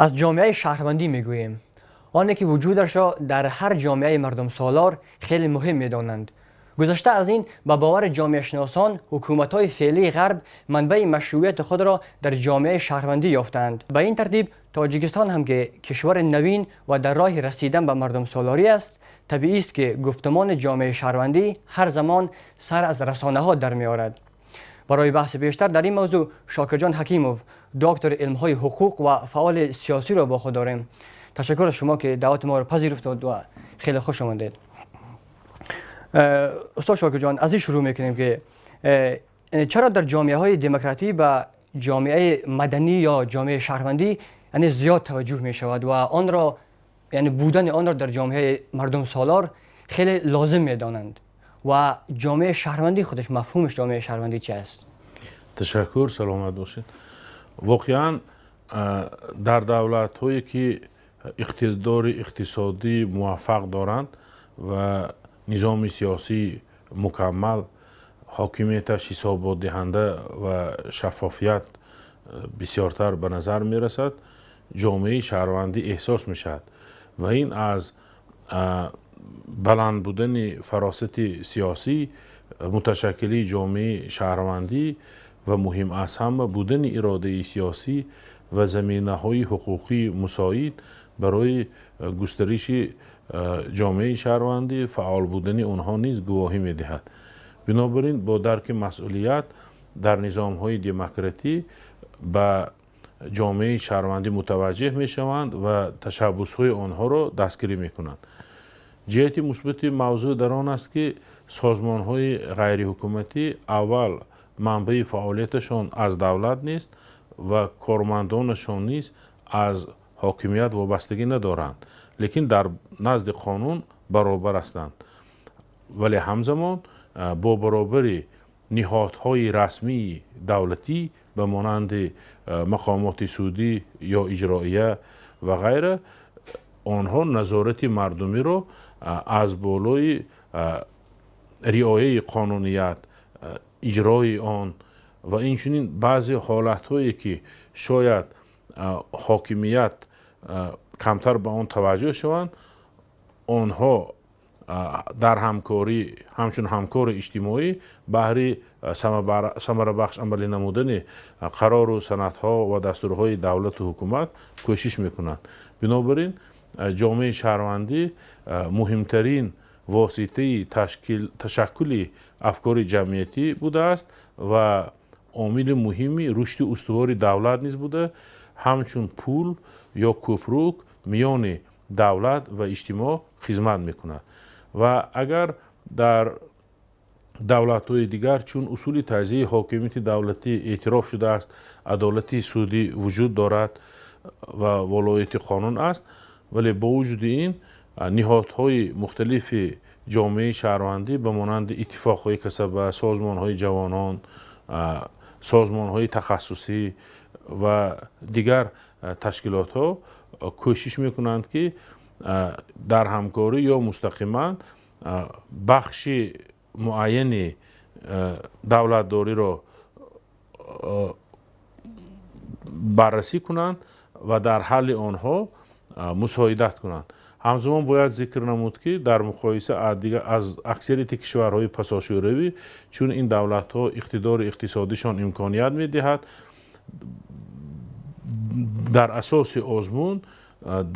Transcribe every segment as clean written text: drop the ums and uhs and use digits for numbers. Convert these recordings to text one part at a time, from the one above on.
Аз ҷомеаи шаҳрвандӣ мегӯем, оне ки вуҷудашро дар ҳар ҷомеаи мардумсолор хеле муҳим медонанд. Гузашта аз ин, ба бовари ҷомеашиносон, ҳукуматҳои феълии Ғарб манбаи машрӯияти худро дар ҷомеаи шаҳрвандӣ ёфтаанд. Ба ин тартиб, Тоҷикистон ҳам ки кишвари навин ва дар роҳи расидан ба мардумсолорӣ аст, табиист ки гуфтумони ҷомеаи шаҳрвандӣ ҳар замон сар аз расонаҳо дар меорад. Барои баҳси бештар дар ин мавзӯъ Шокирҷон Ҳакимов, доктори илмҳои ҳуқуқ ва фаъоли сиёсиро бо худ дорем. Ташаккур аз шумо ки даъвати моро пазируфтед ва хеле хуш омадед. Устод Шокирҷон, аз ин шурӯъ мекунем ки чаро дар ҷомеаҳои демократӣ ба ҷомеаи маданӣ ё ҷомеаи шаҳрвандӣ, яъне, зиёд таваҷҷӯҳ мешавад ва онро, яъне будани онро дар ҷомеаи мардумсолор хеле лозим медонанд ва ҷомеаи шаҳрвандӣ худаш, мафҳумаш ҷомеаи шаҳрвандӣ чи аст? Ташаккур, саломат бошед. Воқеан, дар давлатҳое ки иқтидори иқтисодӣ муваффақ доранд ва низоми сиёсӣ мукаммал, ҳокимияташ ҳисоботдиҳанда ва шаффофият бисёртар ба назар мерасад, ҷомеаи шаҳрвандӣ эҳсос мешавад ва ин аз баланд будани фаросати сиёсӣ, муташаккилии ҷомеаи шаҳрвандӣ ва муҳим аз ҳама будани иродаи сиёсӣ ва заминаҳои ҳуқуқии мусоид барои густариши ҷомеаи шаҳрвандӣ, фаъол будани онҳо низ гувоҳӣ медиҳад. Бинобар ин, бо дарки масъулият дар низомҳои демократӣ ба ҷомеаи шаҳрвандӣ мутаваҷҷеҳ мешаванд ва ташаббусҳои онҳоро дастгирӣ мекунанд. Ҷиҳати мусбати мавзӯъ дар он аст, ки созмонҳои ғайриҳукуматӣ аввал манбаи фаъолияташон аз давлат нест ва кормандонашон низ аз ҳокимият вобастагӣ надоранд, лекин дар назди қонун баробар ҳастанд, вале ҳамзамон бо баробари ниҳодҳои расмии давлатӣ ба монанди мақомоти судӣ ё иҷроия ва ғайра, онҳо назорати мардумиро аз болои риояи қонуният, иҷрои он ва инчунин баъзе ҳолатҳое ки шояд ҳокимият камтар ба он таваҷҷӯҳ шаванд, онҳо дар ҳамкорӣ ҳамчун ҳамкори иҷтимоӣ баҳри самарабахш амалӣ намудани қарору санадҳо ва дастурҳои давлату ҳукумат кӯшиш мекунанд. Бинобар ин, ҷомеаи шаҳрвандӣ муҳимтарин воситаи ташаккули афкори ҷамъиятӣ будааст ва омили муҳими рушди устувори давлат низ буда, ҳамчун пул ё кӯпрук миёни давлат ва иҷтимоъ хизмат мекунад. Ва агар дар давлатҳои дигар чун усули таҷзияи ҳокимияти давлатӣ эътироф шудааст, адолати судӣ вуҷуд дорад ва волоияти қонун аст, вале бо вуҷуди ин ниҳодҳои мухталифи ҷомеаи шаҳрвандӣ ба монанди иттифоқҳои касаба, созмонҳои ҷавонон, созмонҳои тахассусӣ ва дигар ташкилотҳо кӯшиш мекунанд, ки дар ҳамкорӣ ё мустақиман бахши муайяни давлатдориро баррасӣ кунанд ва дар ҳалли онҳо мусоидат кунанд. Ҳамзамон бояд зикр намуд, ки дар муқоиса аз аксарияти кишварҳои пасошӯравӣ, чун ин давлатҳо иқтидори иқтисодишон имконият медиҳад, дар асоси озмун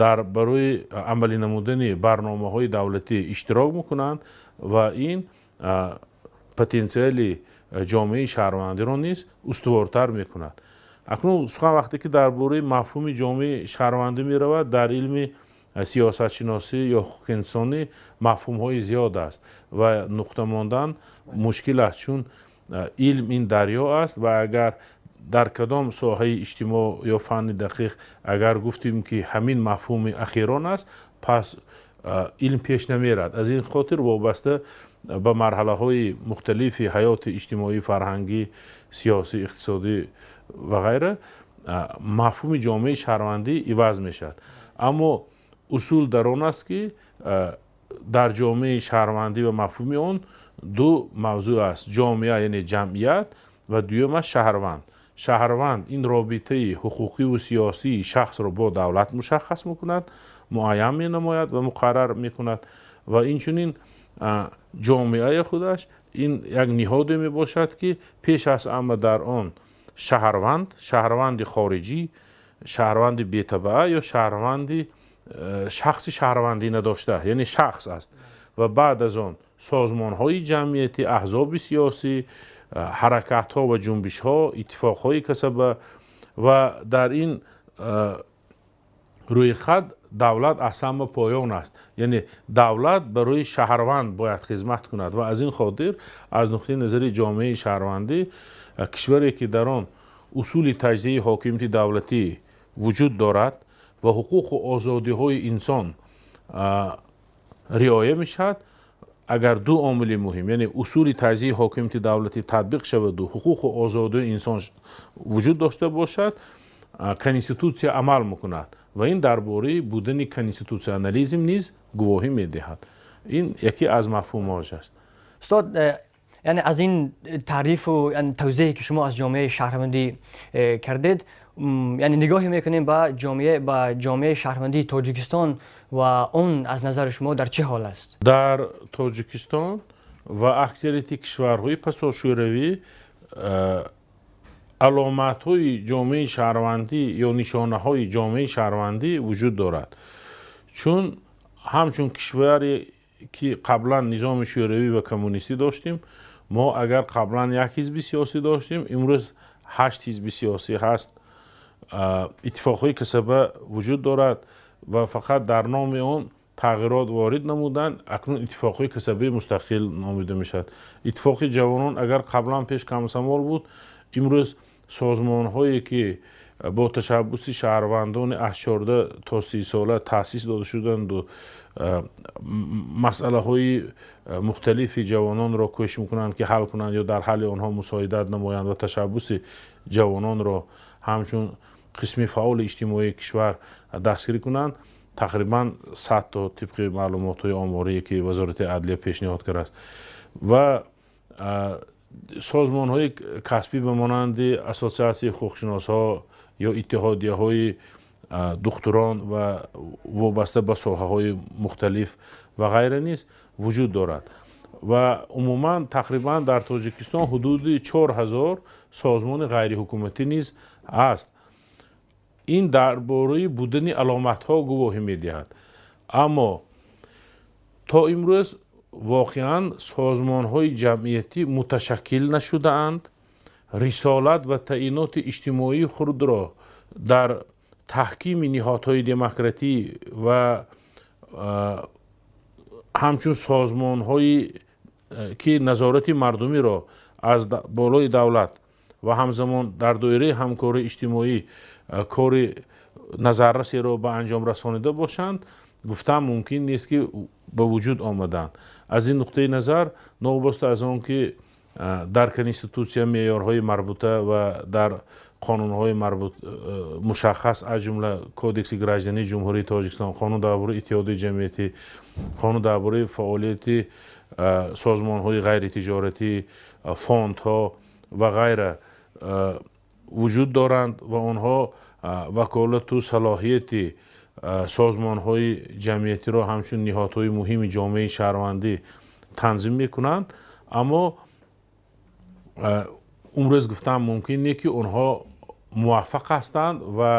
дар барои амалӣ намудани барномаҳои давлатӣ иштирок мекунанд ва ин потенсиали ҷомеаи шаҳрвандиро низ устувортар мекунад. Акнун сухан вақте ки дар бораи мафҳуми ҷомеаи шаҳрвандӣ меравад, дар илми сиёсатшиносӣ ё ҳуқуқи инсонӣ мафҳумҳои зиёд аст ва нуқта мондан мушкил аст, чун илм ин дарё аст ва агар дар кадом соҳаи иҷтимоъ ё фанни дақиқ агар гуфтем, ки ҳамин мафҳуми ахирон аст, пас илм пеш намерад. Аз ин хотир вобаста ба марҳалаҳои мухталифи ҳаёти иҷтимоӣ, фарҳангӣ, сиёсӣ, иқтисодӣ ва ғайра мафҳуми ҷомеаи шаҳрвандӣ иваз мешавад. Аммо усул дар он аст, ки дар ҷомеаи шаҳрвандӣ ва мафҳуми он ду мавзӯъ аст: ҷомеа, яъне ҷамъият, ва дуюм аст шаҳрванд. Шаҳрванд ин робитаи ҳуқуқиву сиёсии шахсро бо давлат мушаххас мекунад, муайян менамояд ва муқаррар мекунад ва инчунин ҷомеаи худаш ин як ниҳоде мебошад, ки пеш аз ҳама дар он шаҳрванд, шаҳрванди хориҷӣ, шаҳрванди бетабаа ё шаҳрванди шахси шаҳрвандӣ надошта, яъне шахс аст, ва баъд аз он созмонҳои ҷамъиятӣ, аҳзоби сиёсӣ, ҳаракатҳо ва ҷунбишҳо, иттифоқҳои касаба, ва дар ин рӯйхат давлат аз ҳама поён аст. Яъне давлат барои шаҳрванд бояд хизмат кунад ва аз ин хотир аз нуқтаи назари ҷомеаи шаҳрвандӣ кишваре, ки дар он усули таҷзияи ҳокимияти давлатӣ вуҷуд дорад ва ҳуқуқу озодиҳои инсон риоя мешавад, агар ду омили муҳим, яъне усули таҷзияи ҳокимияти давлатӣ татбиқ шаваду ҳуқуқу озодии инсон вуҷуд дошта бошад, конститутсия амал мекунад ва ин дар бораи будани конститутсионализм низ гувоҳӣ медиҳад. Ин яке аз мафҳумҳош аст. Устод, яъне аз ин таърифу тавзеҳе, ки шумо аз ҷомеаи шаҳрвандӣ кардед, яъне нигоҳе мекунем ба ҷомеаи шаҳрвандии Тоҷикистон ва он аз назари шумо дар чӣ ҳол аст? Дар Тоҷикистон ва аксарияти кишварҳои пасошӯравӣ аломатҳои ҷомеаи шаҳрвандӣ ё нишонаҳои ҷомеаи шаҳрвандӣ вуҷуд дорад, чун ҳамчун кишваре, ки қаблан низоми шӯравӣ ва коммунистӣ доштем, мо агар қаблан як ҳизби сиёсӣ доштем, имрӯз ҳашт ҳизби сиёсӣ ҳаст, иттифоқҳои касаба вуҷуд дорад ва фақат дар номи он тағйирот ворид намуданд, акнун иттифоқҳои касабаи мустақил номида мешавад. Иттифоқи ҷавонон агар қаблан пеш комсомол буд, имрӯз созмонҳое, ки бо ташаббуси шаҳрвандони аз 14 то 30 сола таъсис дода шуданду масъалаҳои мухталифи ҷавононро кӯшиш мекунанд, ки ҳал кунанд ё дар ҳалли онҳо мусоидат намоянд ва ташаббуси ҷавононро ҳамчун қисми фаъоли иҷтимоии кишвар дастгирӣ кунанд, тақрибан 100 то, тибқи маълумотҳои оморие, ки Вазорати адлия пешниҳод кардааст, ва созмонҳои касбӣ ба монанди Ассотсиатсияи ҳуқуқшиносҳо ё иттиҳодияҳои духтурон ва вобаста ба соҳаҳои мухталиф ва ғайра низ вуҷуд дорад. Ва умуман тақрибан дар Тоҷикистон ҳудуди 4000 созмони ғайриҳукуматӣ низ ҳаст. Ин дар бораи будани аломатҳо гувоҳӣ медиҳад, аммо то имрӯз воқеан созмонҳои ҷамъиятӣ муташаккил нашудаанд, рисолат ва таъиноти иҷтимоии худро дар таҳкими ниҳодҳои демократӣ ва ҳамчун созмонҳое, ки назорати мардумиро аз болои давлат ва ҳамзамон дар доираи ҳамкории иҷтимоӣ кори назаррасеро ба анҷом расонида бошанд, гуфтан мумкин нест, ки ба вуҷуд омаданд. Аз ин нуқтаи назар, новобаста аз он ки дар конститутсия меъёрҳои марбута ва дар қонунҳои марбут мушаххас, аз ҷумла Кодекси граждании Ҷумҳурии Тоҷикистон, қонун дар бораи иттиҳоди ҷамъиятӣ, қонун дар бораи фаъолияти созмонҳои ғайритиҷоратӣ, фондҳо ва ғайра вуҷуд доранд ва онҳо ваколату салоҳияти созмонҳои ҷамъиятиро ҳамчун ниҳодҳои муҳими ҷомеаи шаҳрвандӣ танзим мекунанд, аммо имрӯз гуфтан мумкин не, ки онҳо муваффақ ҳастанд ва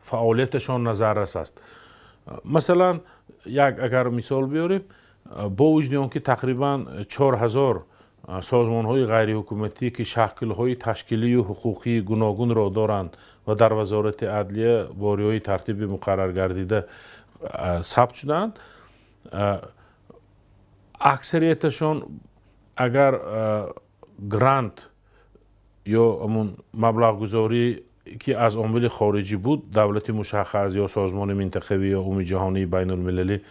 фаъолияташон назаррас аст. Масалан, як агар мисол биёрем, бо вуҷуди он ки тақрибан 4000 созмонҳои ғайриҳукуматӣ, ки шаклҳои ташкилию ҳуқуқии гуногунро доранд ва дар Вазорати адлия бо риояи тартиби муқарраргардида сабт шудаанд, аксарияташон агар грант ё ҳамун маблағгузорӣ, ки аз омили хориҷӣ буд, давлати мушаххас ё созмони минтақавӣ ё умумиҷаҳонии байнулмилалӣ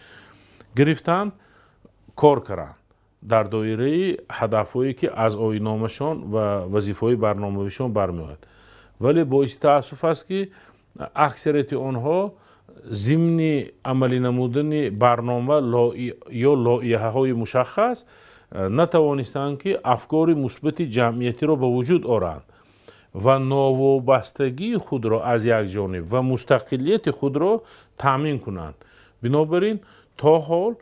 гирифтанд, кор карданд дар доираи ҳадафҳое, ки аз оинномашон ва вазифаҳои барномавишон бармеояд, вале боиси таассуф аст, ки аксарияти онҳо зимни амалӣ намудани барнома ё лоиҳаҳои мушаххас натавонистанд, ки афкори мусбати ҷамъиятиро ба вуҷуд оранд. Ва новобастагии худро аз як ҷониб ва мустақилияти худро таъмин кунанд. Бинобар ин то ҳол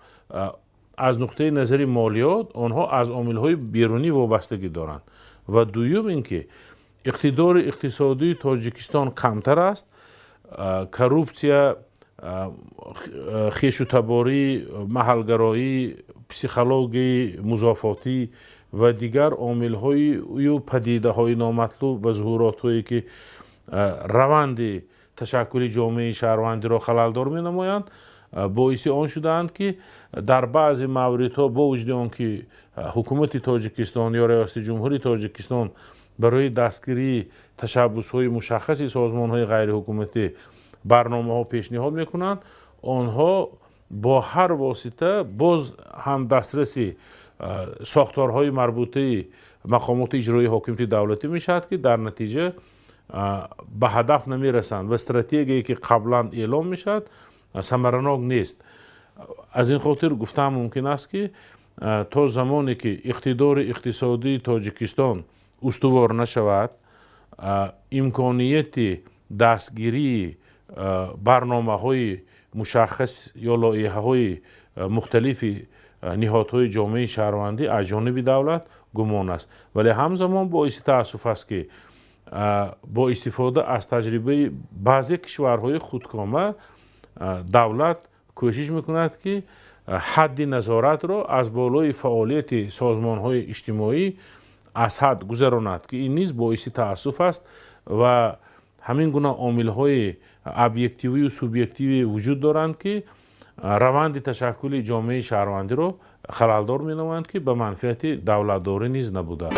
аз нуқтаи назари молиёт онҳо аз омилҳои берунӣ вобастагӣ доранд. Ва дуюм ин ки иқтидори иқтисодии Тоҷикистон камтар аст, коррупсия, хешутаборӣ, маҳалгароӣ, психологияи музофотӣ ва дигар омилҳою падидаҳои номатлуб ва зуҳуротҳое, ки раванди ташаккули ҷомеаи шаҳрвандиро халалдор менамоянд, боиси он шудаанд, ки дар баъзе мавридҳо, бо вуҷуди он ки ҳукумати Тоҷикистон ё Риёсати Ҷумҳурии Тоҷикистон барои дастгирии ташаббусҳои мушаххаси созмонҳои ғайриҳукуматӣ барномаҳо пешниҳод мекунанд, онҳо бо ҳар восита боз ҳам дастраси сохторҳои марбутаи мақомоти иҷроии ҳокимияти давлатӣ мешавад, ки дар натиҷа ба ҳадаф намерасанд ва стратегие, ки қаблан эълон мешавад, самаранок нест. Аз ин хотир гуфтан мумкин аст, ки то замоне ки иқтидори иқтисодии Тоҷикистон устувор нашавад, имконияти дастгирии барномаҳои мушаххас ё лоиҳаҳои мухталифи ниҳодҳои ҷомеаи шаҳрвандӣ аз ҷониби давлат гумон аст. Вале ҳамзамон боиси таассуф аст, ки бо истифода аз таҷрибаи баъзе кишварҳои худкома давлат кӯшиш мекунад, ки ҳадди назоратро аз болои фаъолияти созмонҳои иҷтимоӣ аз ҳад гузаронад, ки ин низ боиси таассуф аст. Ва ҳамин гуна омилҳои объективию субъективӣ вуҷуд доранд, ки раванди ташаккули ҷомеаи шаҳрвандиро халалдор менамоянд, ки ба манфиати давлатдорӣ низ набуда.